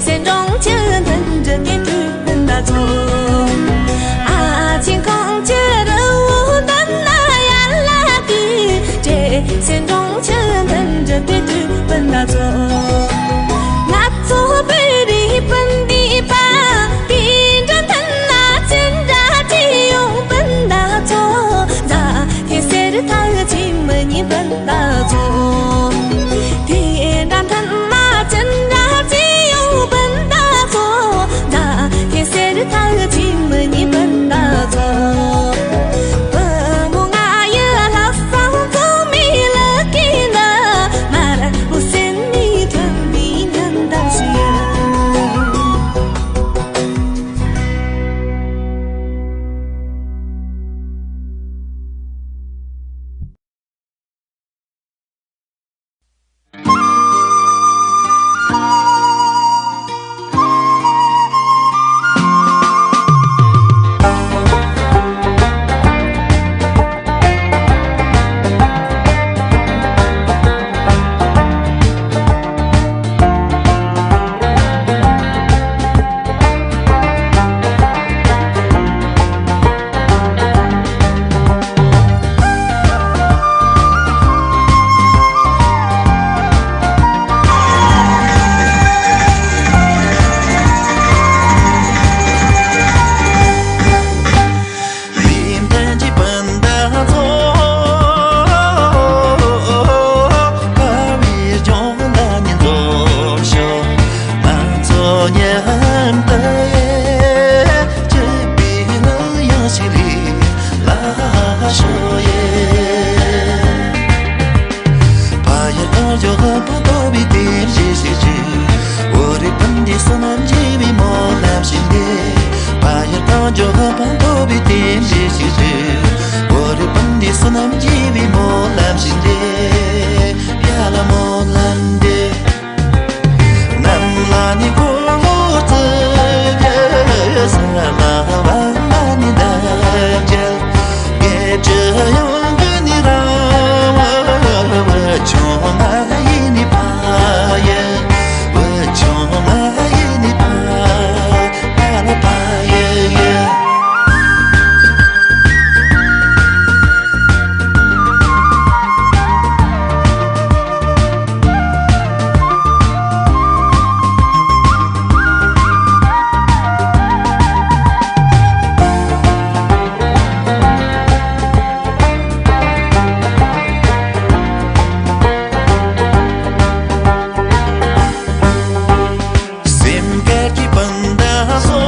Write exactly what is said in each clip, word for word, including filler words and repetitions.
སེང་གྲོང་ཁྱེར་མཐུན་སྒྲིལ་གྱི་དུས་སྤུན་ཟླ་ཚོ། ཨ་ཆེན་ཁོང་ཁྱེར་རི་བོ་འདི་ན་ཡར་ལ་དུས་བྲེལ། སེང་གྲོང་ཁྱེར་མཐུན་སྒྲིལ་གྱི་དུས་སྤུན་ཟླ་ཚོ། ང་ཚོ་བོད་རིགས་སྤུན་ཟླའི་བར། དེ་འདྲ་མཐུན་ན་ཅི་འདྲ་ཅི་ཡོང་སྤུན་ཟླ་ཚོ། མཛའ་མཐུན་གསེར་ཐག་ཆད་མི་ཉན་སྤུན་ཟླ་ཚོ། དེ་འདྲ་མཐུན་ན་ཅི་འདྲ་ཅི་ཡོང་སྤུན་ཟླ་ཚོ། མཛའ་མཐུན་གསེར་ཐག་ཆད་མི་ཉན་སྤུན་ཟླ་ཚོ། བུ་མོ་ང་ཡི་ལྷག་བསམ་མཚོ་མོའི་ལུ་གུ་ན། མར་པོ་སེམས་ནས་ཐོན་པའི་ཉམས་ལྡན་ཞིག་ཡིན། སེམས་དཀར་གྱི་སྤུན་ཟླ་ཚོ།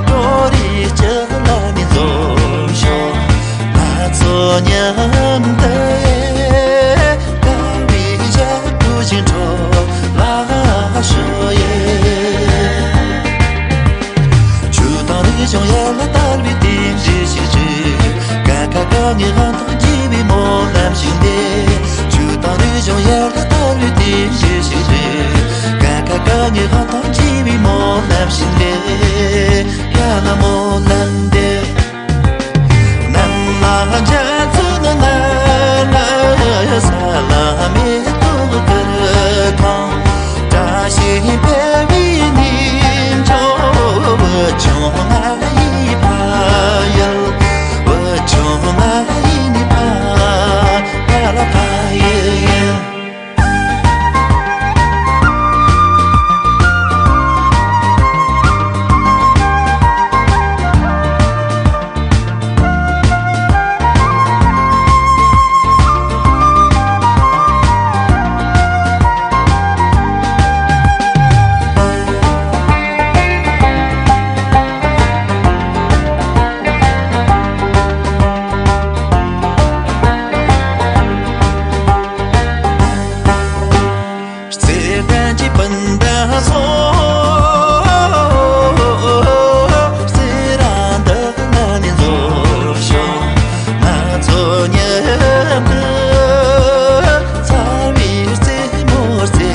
བོད་རིགས་སྤྱི་ལ་ནི་འཛོམས་ཤོག་ང་ཚོ་མཉམ་དུ་དགའ་བའི་ཞག་དྲོ་ཞིང་འཕྲོ་བརླག་ཤོག་ཡེ། ཆོས་དང་རིག་གཞུང་ཡར་ལ་དར་བའི་རྟེན་གཞི་ཞིག་བྱོས། དཀའ་ཁག་དཀའ་ངལ་དབང་ཐང་རྒྱས་པའི་སྨོན་ལམ་ཞིག་འདེབས། ཆོས་དང་རིག་གཞུང་ཡར་ལ་དར་བའི་རྟེན་གཞི་ཞིག་བྱོས། དཀའ་ཁག་དཀའ་ངལ་དབང་ཐང་རྒྱས་པའི་སྨོན་ལམ་ཞིག་འདེབས། ཡར་ལ་སྨོན་ལམ་འདེབས། བརྩེ་ལྡན་གྱི་སྤུན་ཟླ་ཚོ། བརྩེ་ར་འདི་ན་ནི་འཛོམས་ཤོག་ང་ཚོ་མཉམ་དུ་འཚར་བའི་རྩེ་མོ་རྩེ་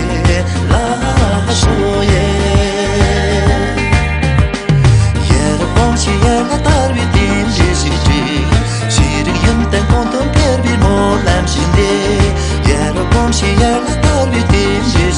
ལ་ཤོག་ཡེ། ཡར་གོམས་ཤིག་ཡར་ལ་དར་བའི་རྟེན་གཞི་ཞིག་བྱོས། ཤེས་རིག་ཡོན་ཏན་གོང་དུ་འཕེལ་བའི་སྨོན་ལམ་ཞིག་འདེབས། ཡར་གོམས་ཤིག་ཡར་ལ་དར་བའི་རྟེན་གཞི་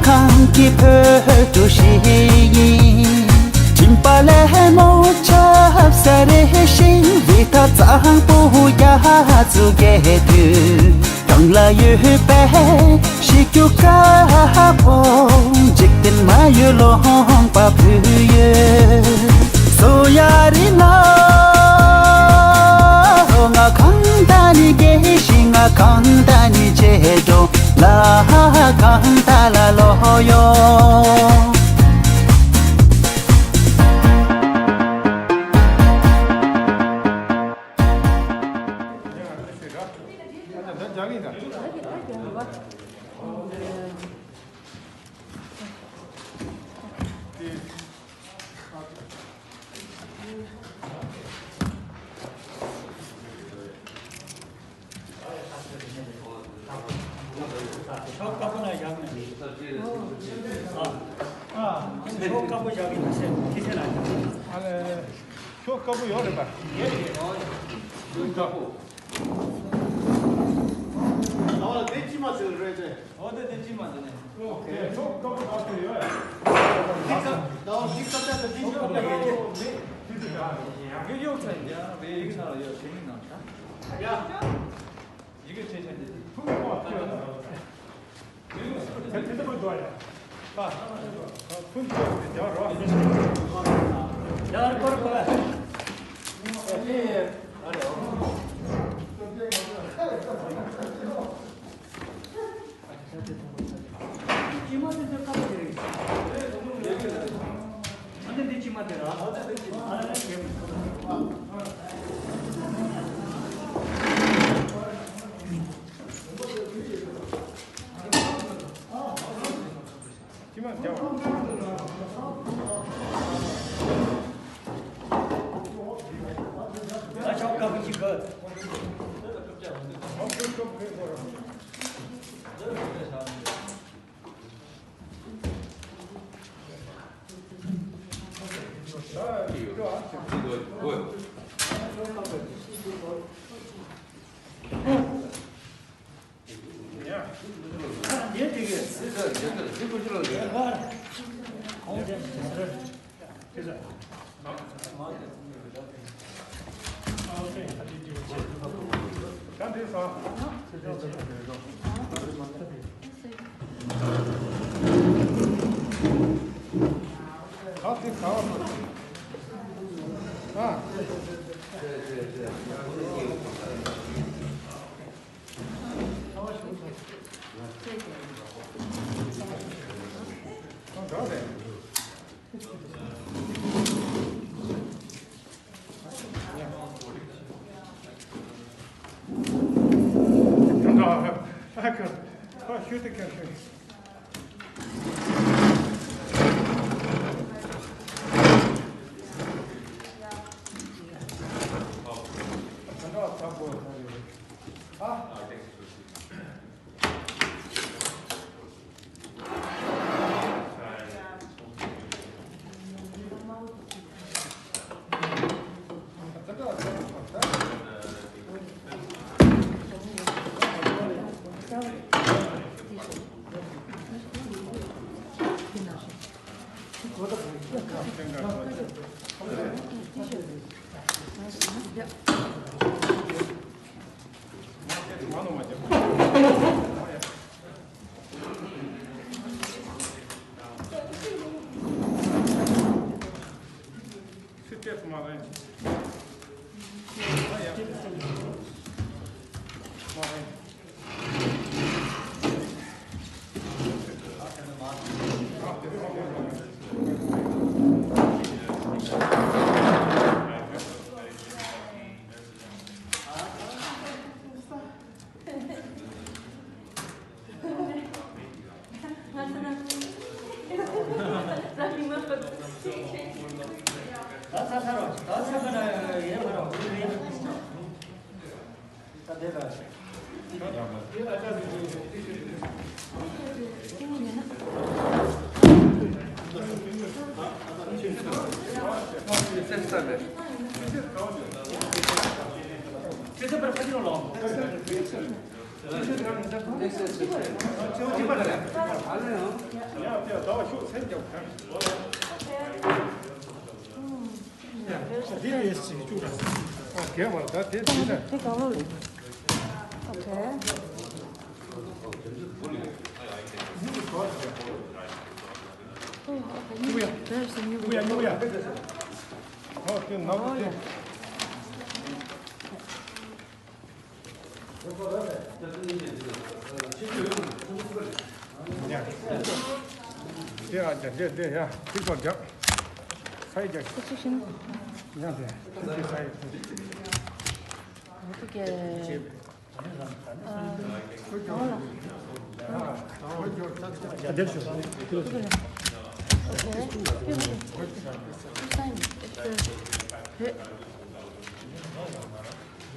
གང་གི་བོད་ཕྲུག་ཞིག་ཡིན། སྦྱིན་པ་ལས་མོ་ཆབ་ས་རེ་ཞིང་བི་ཐ་གཙང་པོ་རྒྱ་མཚོ་བརྒལ་དུས། གང་ལ་ཡོད་པའི་ཤེས་རྒྱུ་དཀའ་པོ། འཇིག་རྟེན་མ་ཡོད་ལོང་པ་བུ་ཡོད། སོ་ཡ་རི་ན། ང་གང་ད་ནི་དགེ་ཞིང་ང་གང་ད་ནི་ཆེ་འགྲོ་ལ་གང་ད་ལ་ལོ་ཡོ། ཕྱོགས་དཀར་པོ་ལ་བཞག་ནས། ཨ། ཨ། ཕྱོགས་དཀར་པོ་བཞག་གི་མ་ཟད་ཁྱི་སེ་ལ་བཞག་ཨ་ལས། ཕྱོགས་དཀར་པོ་ཡོད་རེད་པ། ཡོད་རེད། ཕྱོགས་དཀར་པོ། ཨ་ལས་དེ་ཅི་མ་ཟེར་རེད་དེ། ཨོ་དེ་དེ་ཅི་མ་ཟེར་ནས། ཨོ་ཁེ། ཕྱོགས་དཀར་པོ་ད་ཚོ་ཡོད་ཡ། ད་འོ་ཞིག་ཀ་ཏ་ད་དེ་ཅི་མ་ཟེར་ཡོད་ཡོད་ཚ་ཡ་བའི་ཡིག་ཚ་ལ་ཡོད་ཞེ་མིག་ནང་ད། ཡ། ཡི་གེ་ཆེ་ཆེ་འདི། ཐུག་པ་ཆེ་ཆེ། ཡི་གེ་ཆེ་ཆེ་འདི་འདྲ་པོ་འདུག་ཡ། ཨ། ཐུག་པ་ཆེ་ཆེ་རོ། ཡར་པར་པ། ཅི་མ་དེ་ཚོ་ཁ་ཕྱེ་རེད། ཨ་ནི་འདི་ཅི་མ་དེ་ར། ཨ་ནི་འདི་ཅི་མ་དེ་ར། ཅི་མ་རྒྱབ། ད་ཆོག་ཁ་ཕྱེ་གི།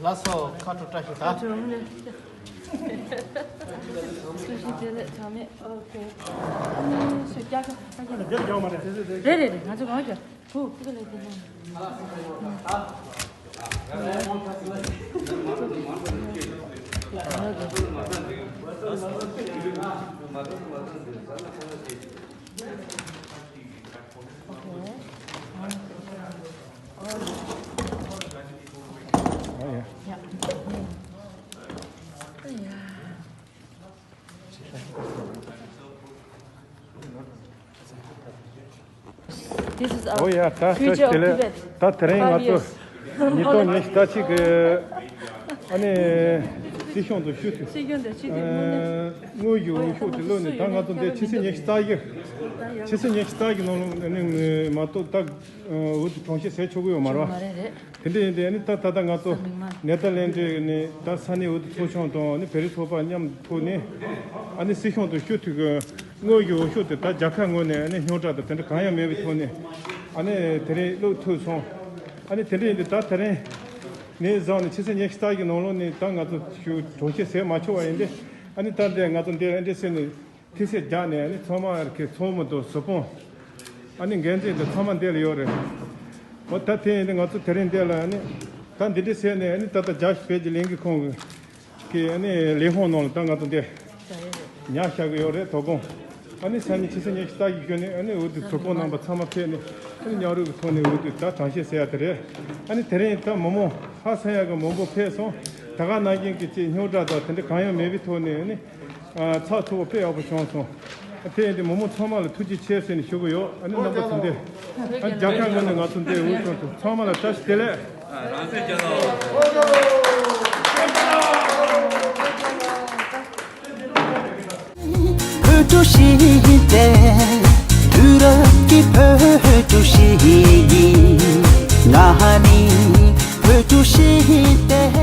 ལགས་སོ། ཁ་དྲོ་བཀྲ་ཤིས་དང་། བཀྲ་ཤིས་བདེ་ལེགས། ཚང་མས། ཨོ་ཁེ། ཨ་ནི་སུ་རྒྱག་ག་རེད་རེད་རེད། ང་ཚོ་གང་རྒྱག་བུ་ཕུ་ག་ལ་དེ་ན། This is our ཨོ་ཡ། ད་ད་future of དེ་ལས། Tibet. ད་དེ་རིང་ང་ཚོ་ཉིས་སྟོང་ཉི་ཤུ་རྩ་གཅིག་གི་ཨ་ནི་སྲིད་སྐྱོང་དུ་ཞུ་དུས། སྲིད་སྐྱོང་དུ་ཞུ་དུས་དངོས་ཡོད་ཤོག་དེ་ལོན་ནས། ད་ང་ཚོ་འདི་ཕྱི་ཚེས་ཉི་ཤུ་རྩ་བཞི། ཕྱི་ཚེས་ཉི་ཤུ་རྩ་བཞི་ནང་ལོགས་ནས་མ་གཏོགས་ད་འོས་བསྡུ་གྲངས་བཤེར་བྱེད་ཆོག་གི་ཡོད་མ་རེད་བ། དེ་འདྲ་ཡིན་དུས་ཨ་ནི་ད་ད་ལྟ་ང་ཚོ་ནེ་ཐར་ལེན་ཌི་ནས་ད་ས་གནས་འོས་བསྡུ་ཚོགས་ཆུང་དང་ཨ་ནི་བོད་རིགས་ཚོགས་པ་མཉམ་ཐུག་ནས་ཨ་ནི་སྲིད་སྐྱོང་དུ་ཞུ་དུས་ཀྱི་དངོས་ཡོད་ཤོག་དེ་ད་རྒྱལ་ཁབ་ངོས་ནས་ཨ་ནི་རྙོག་དྲ་དང་དེ་འདྲ་གང་ཡང་མེད་པའི་ཐོག་ནས་ཨ་ནི་དེ་རིང་བླུགས་ཐུབ་སོང་། ཨ་ནི་དེ་འདྲ་ཡིན་དུས་ད་དེ་རིང་ནས་བཟུང་ནས་ཕྱི་ཚེས་ཉི་ཤུ་རྩ་བཞི་གི་ནང་ལོགས་ནས་ད་ང་ཚོ་ཞུ་གྲངས་བཤེར་བྱེད་མ་ཆོག་པ་ཡིན་ཏེ། ཨ་ནི་ད་འདི་ང་ཚོ་འདི་ཨ་འདྲ་ཟེར་ནས་ཐི་སེ་རྒྱག་ནས་ཨ་ནི་ཚང་མ་གི་ཚོགས་མི་དང་གཟུགས་ཕུང་ཨ་ནི་འགན་འཛིན་དེ་ཚང་མ་འདི་ལ་ཡོད་རེད། འོ་ད་དེ་ཡིན་ཏེ་ང་ཚོ་དེ་རིང་འདི་ལ་ཨ་ནི་ད་འདི་འདྲ་ཟེར་ནས་ཨ་ནི་ད་ལྟ་རྒྱ་ཆེ་བོད་ཀྱི་ལས་འགུལ་ཁང་གི་གི་ཨ་ནི་ལས་ཁུངས་ནང་ལ་ད་ང་ཚོ་འདི་ཉར་བཞག་གི་ཡོད་རེད། དོ་དགོང་ཨ་ནི་ས་ཉིན་ཕྱི་ཚེས་ཉི་ཤུ་རྩ་བཞི་བཞུགས་ནས་ཨ་ནི་འོས་བསྡུ་ཚོགས་ཁང་རྣམ་པ་ཚང་མ་ཕེབས་ནས་ཨ་ནི་མཉམ་རུབ་ཀྱི་ཐོག་ནས་འོས་བསྡུ་ད་གྲངས་བཤེར་ཟེར་ཡ་དེ་རེད། ཨ་ནི་དེ་རིང་ད་མི་མང་ཧ་སང་ཡག་གི་མང་པོ་ཕེབས་སོང་། ད་ག་ནང་བཞིན་གྱི་ཅིག་རྙོག་དྲ་དང་དེ་འདྲ་གང་ཡང་མེད་པའི་ཐོག་ནས་ཨ་ནི་ཨ་ཚགས་ཚུད་པོ་དཔེ་ཡག་པོ་བྱུང་སོང་། དེ་ཡིན་དུས་མི་མང་ཚང་མ་ལ་ཐུགས་རྗེ་ཆེ་ཟེར་ནས་ཞུ་གི་ཡོད། ཨ་ནི་རྣམ་པ་ཚོ་འདི་ཨ་རྒྱལ་ཁབ་ངོས་ནས་ང་ཚོ་འདི་འོས་བྱུང་ཚོ་ཚང་མ་ལ་བཀྲ་ཤིས་བདེ་ལེགས། རང་སྲིད་རྒྱལ་ལོ། བོད་ཀྱི་ཞི་བདེ། དུས་རབས་ཀྱི་བོད་ཀྱི་ཞི་བདེ། ང་ནི་བོད་ཀྱི་ཞི་བདེ།